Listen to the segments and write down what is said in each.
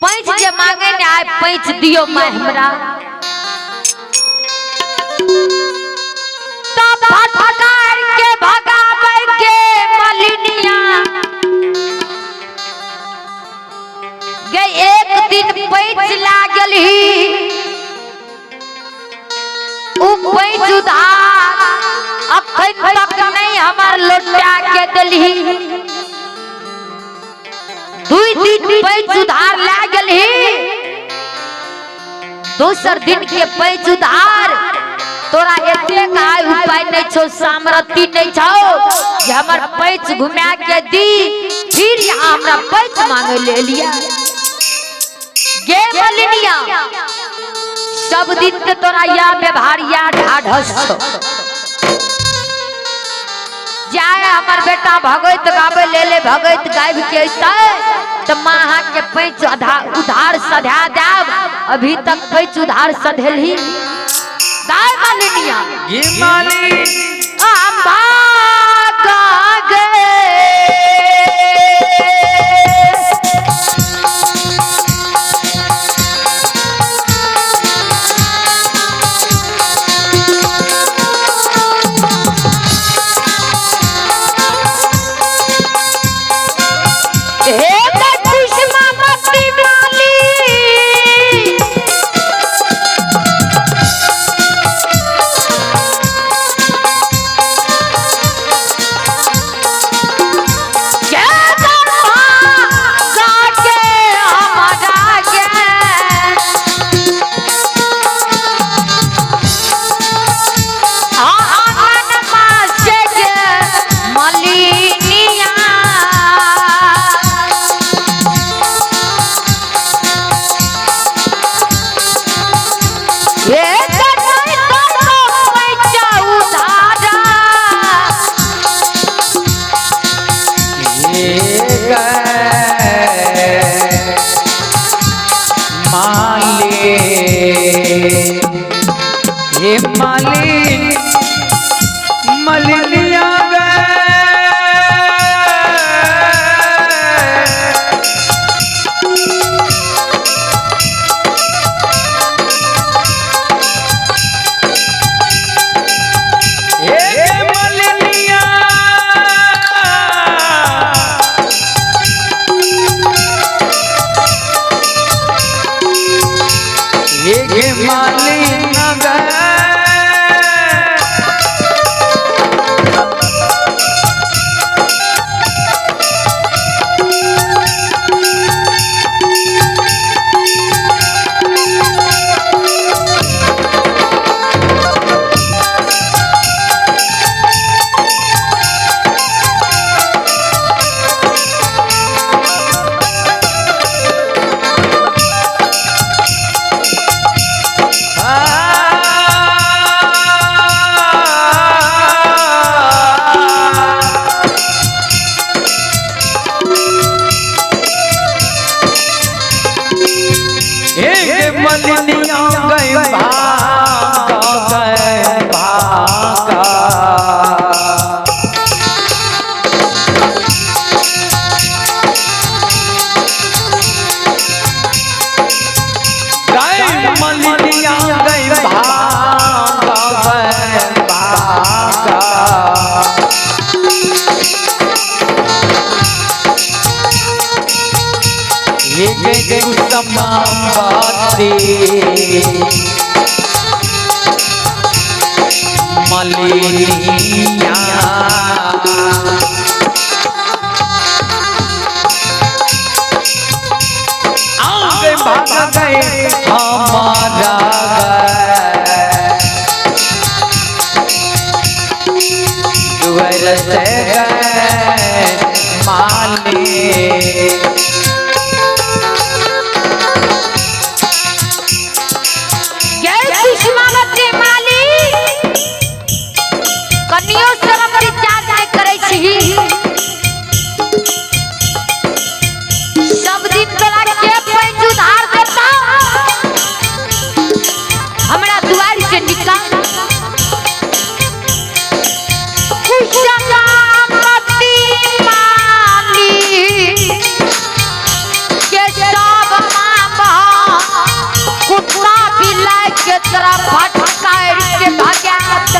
पैंच जे मांगे ने आय पैंच दियो मैं हमरा तब फटकार के भगाबै के मलिनिया गे। एक दिन पैंच लागल ही उ पैंच उधार अखन तक नहीं हमर लोटा के देलही। दुई दिन पैंच उधार लागल ही, दोसर दिन के पैंच उधार तोरा एतेक आय उपाय नहीं छौ, सामर्थ्य नहीं छौ जे हमर पैंच घुमा के दी, फिर यहाँ हमरा पैंच मांगे ले लिया। गे मलिनिया सब दिन के तोरा या व्यवहार या ढाढस छौ। जाए हमर बेटा भगैत गावे ले ले भगैत गाबि के अइतै त माँ अहाँ के पैंच उधार सधा देब, अभी तक पैंच उधार सधेलही। दाय मलिनिया गे माली भागा गे हे कुष्मावती माली के दरभंगा के हमरा गे। आंगन से गे मलिनिया हे कन्है तोरो पैचा उधारा। ये गए माली हे माली मलिनिया गए हे मलिनिया हे मालिन गए। एक मलिनिया गए भागा गए भागा। गए मलिनिया गए भागा गए भागा। ये कुसमावती मलिनिया आगे भाग गए हमारा दुआर से गए माली। गे कुष्मावती माली कनियो शरम विचार नहीं करै छही। सब दिन तोरा के पैंच उधार देता, हमरा दुआर से निकाल। कुष्मावती माली के तोरा फटकार के भगात।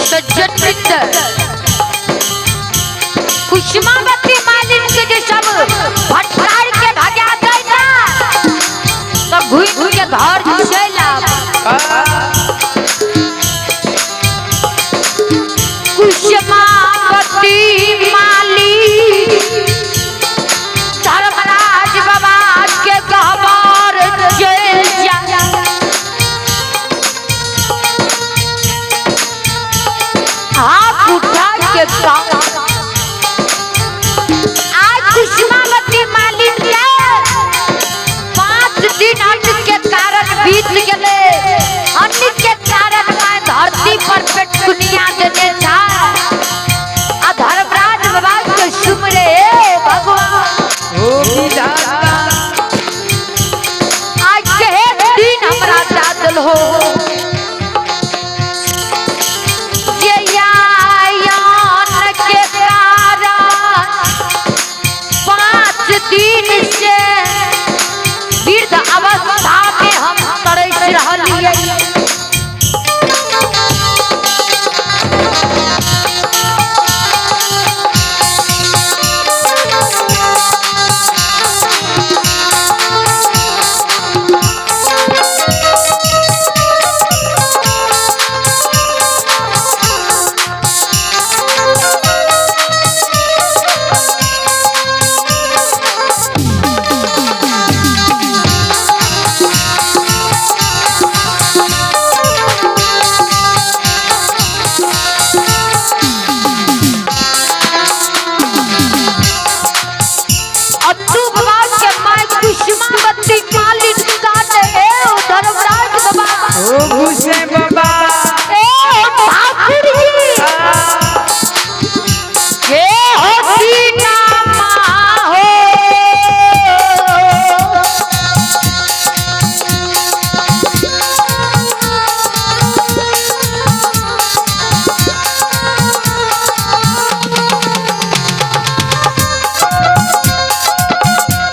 सज्जन वृंद, कुष्मावती मालिन के जे सब भटकार के भगा दे ना तो घुर के घर चल आब। कुष्मावती माली धर्मराज बाबा के गहबर चल जा। हाथ उठा के गाँव आज कुष्मावती मालिन के 5 दिन अन्न के कारण बीत गए। अन्न के कारण मैं धरती पर पेटकुनिया देने था। आ धर्मराज बाबा के सुमरे भगवान ओ विधाता, आज के दिन हमरा दादल हो जे आयन के कारण 5 दिन से वृद्ध अवस्था में हम तरस रहलियै। अत्तू बाबा के माय कुष्मावती मालिन काने ए धर्मराज बाबा ओ घुसे बाबा, ए ठाकुर जी हे हो दीना माँ हो।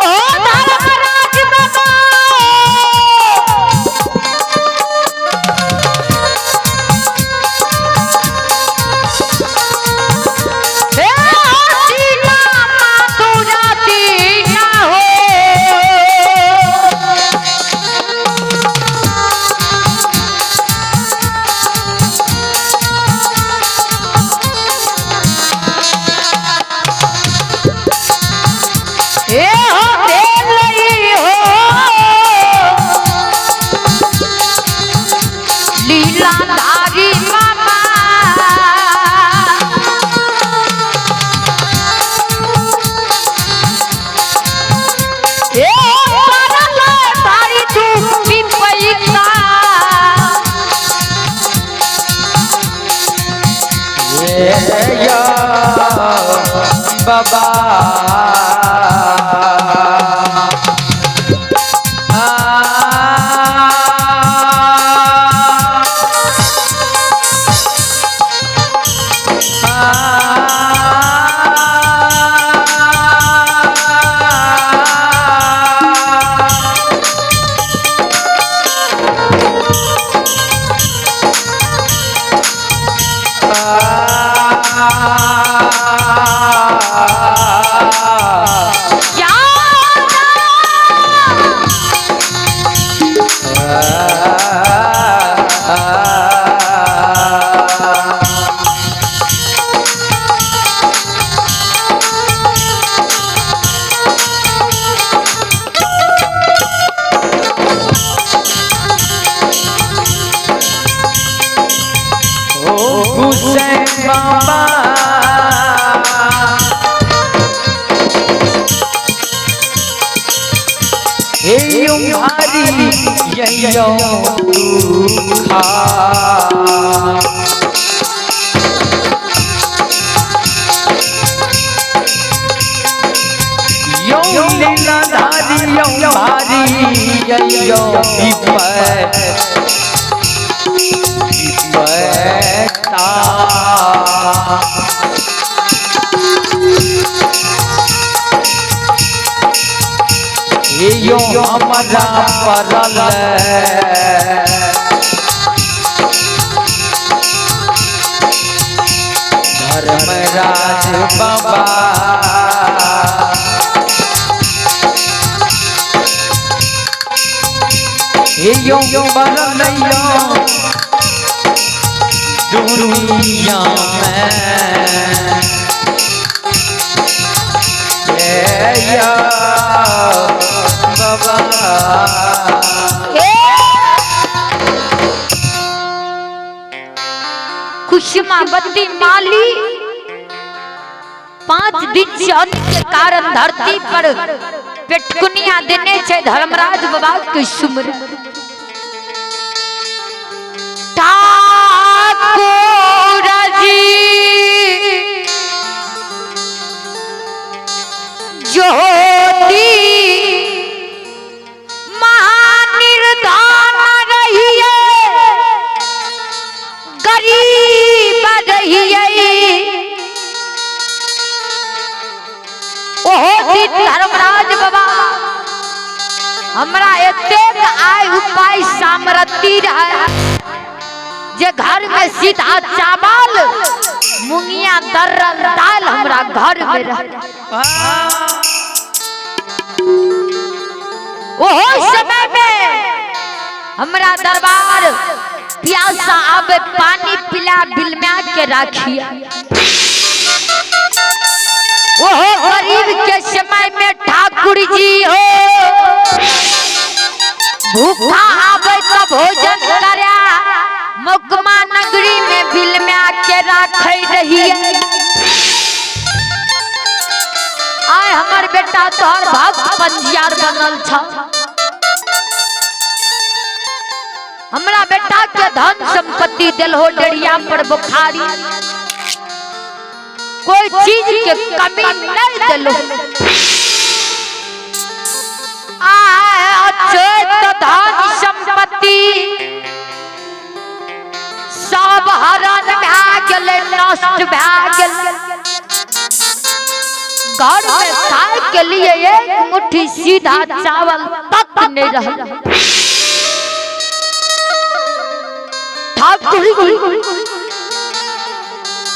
ओ धर्मराज बाबा, हे दीना मातुरा दीना हो। हे हो भेलई हो लीलाधारी बाबा, हे परल धारी तू पिपैता। ये या बाबा, आ, आ, या यौ दुखा। यौ लीलाधारी यौ भारी यौ विपता। यो हमरा परल धर्मराज बाबा। यो परल यो दुनिया में या बाबा। कुसुमावती माली 5 दिन से अन्न के कारण धरती पर पेटकुनिया देने छे धर्मराज बाबा के सुमर। ठाकुर जी ज्योति महानिर्धान रहिए गरीब रहिए। ओहो दिन धर्मराज बाबा हमरा एतेक आय उपाय सामर्थ्य रहे जे घर में सीधा चावल मुंगिया दर्रल दाल हमरा घर में रहे। ओहो समय में हमरा दरबार प्यासा आवे पानी पिला बिलमा के राखिया। ओहो गरीब के समय में ठाकुर जी हो भूखा आवे तो भोजन करा मुकमा नगरी में बिलमा के राखे रही। आय हमर बेटा तोहर भक्त पंजियार बनल छ। हमरा बेटा के धन संपत्ति दिल हो डेढ़िया पर बुखारी कोई चीज के कमी नहीं दिलो। आय अचेत धन संपत्ति सब हरण भए गेलै नष्ट भए गेलै। घर में खाए के लिए एक मुट्ठी सीधा चावल तक नहीं रहा। ठाकुर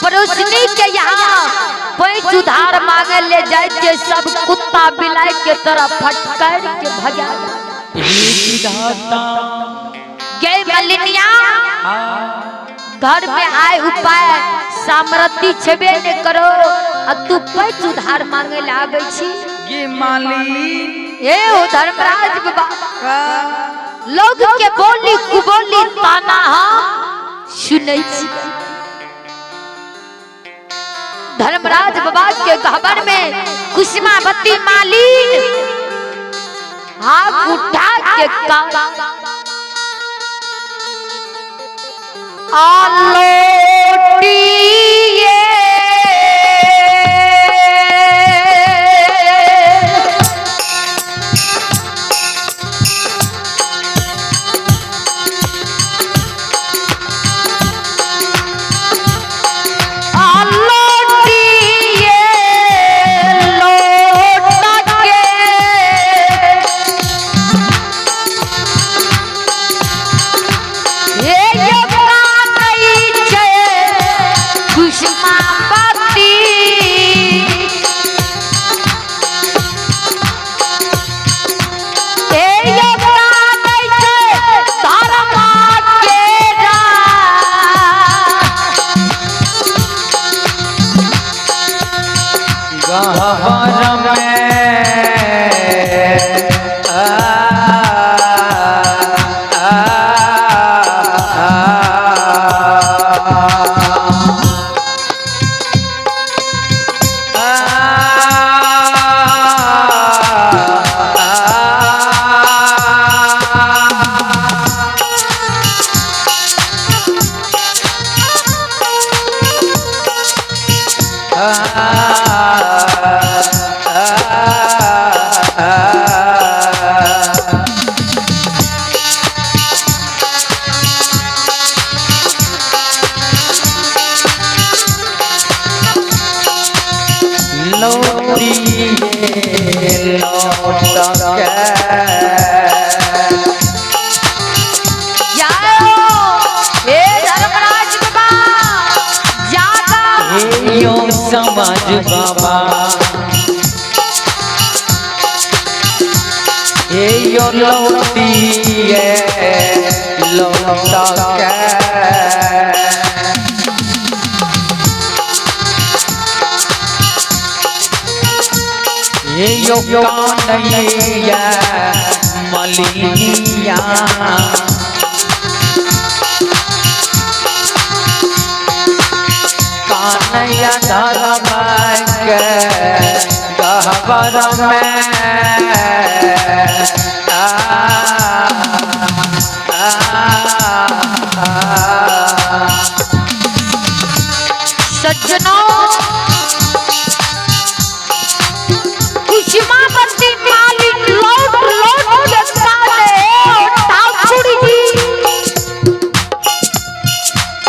पड़ोसनी के यहाँ पैंच उधार मांगे ले जाए के सब कुत्ता बिलाई के तरह फटकार के भगा गए। मलिनिया घर में आए उपाय सामर्थ्य छेबे ने करो आ तू पैंच उधार मांगे ले आबै छी। ये माली ए ओ धर्मराज बाबा लोग के बोली कुबोली ताना हम सुनै छी। धर्मराज बाबा के गहबर में कुसुमावती मालिन हाथ उठा के का आलोटिए आलोटिए लोट के हे योगा नहीं छे कुसुमावती हे योगा नहीं छे धर्मा के राज। गहवर में आ आ आ आ। लौटिए लौट के। जाओ हे धर्मराज बाबा, जागा। हे यो समाज बाबा, हे यो लौटिए लौट के। हे यो कानैया मलिनिया, कानैया धर्म के गहबर में आ, आ, आ, सज्जनों, कुष्मावती मालिक लौट लौट के काने ठाकुर जी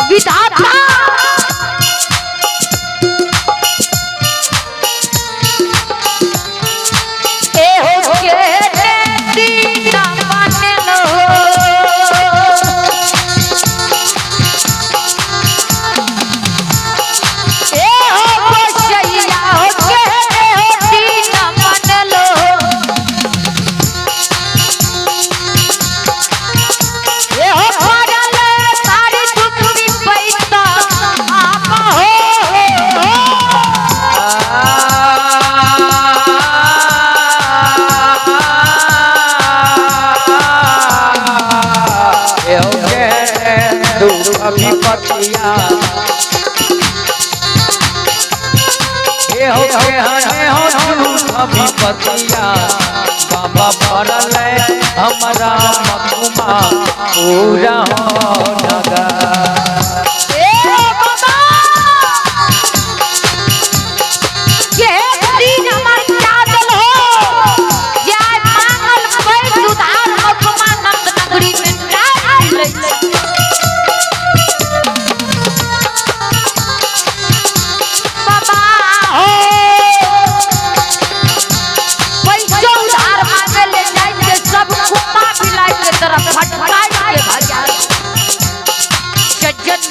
विधाता ए हो के दीना मानल हो। ए हो गोसैया हो के हो दीना मानल हो। ए हो पड़ल सारी दुख विपैत आप हो हो। बाबा पड़ल हमारा मकुमा पूरा हो नगर। ए बाबा, के दिन हमर चादल हो जाय मांगल पैठ उधार मखमा नंद नगरी में ना मिलै छै। बाबा हो, पैसो उधार मांगे ले जाय के सब कुम्मा बिलाई के तरफ फटकाय के भजा। सज्जन,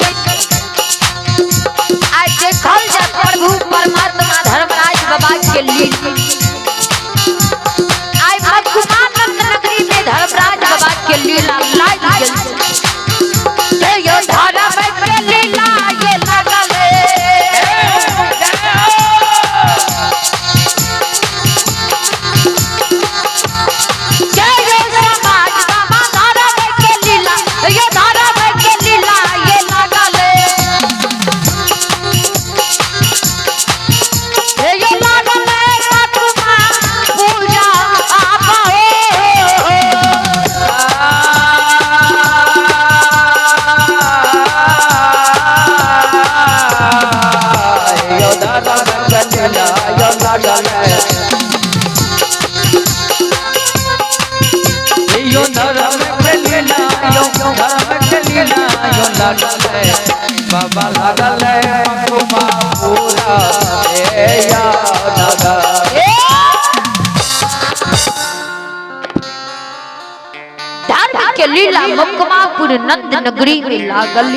आज देखल जा प्रभु परमात्मा धर्मराज बाबा के लीला। आइ मधुमानंद नगरी में धर्मराज बाबा के लीला लाग गेल छै। हे यो धर्म के लीला ये लागल जय यो समाज बाबा धर्म के लीला, यो धर्म के लीला ये लागल। हे यो लागल मधुमा पूजा आप हो। बाबा लागल मकुमा पूरा हे या नगर। धर्म के लीला मकमापुर नंद नगरी में लागल।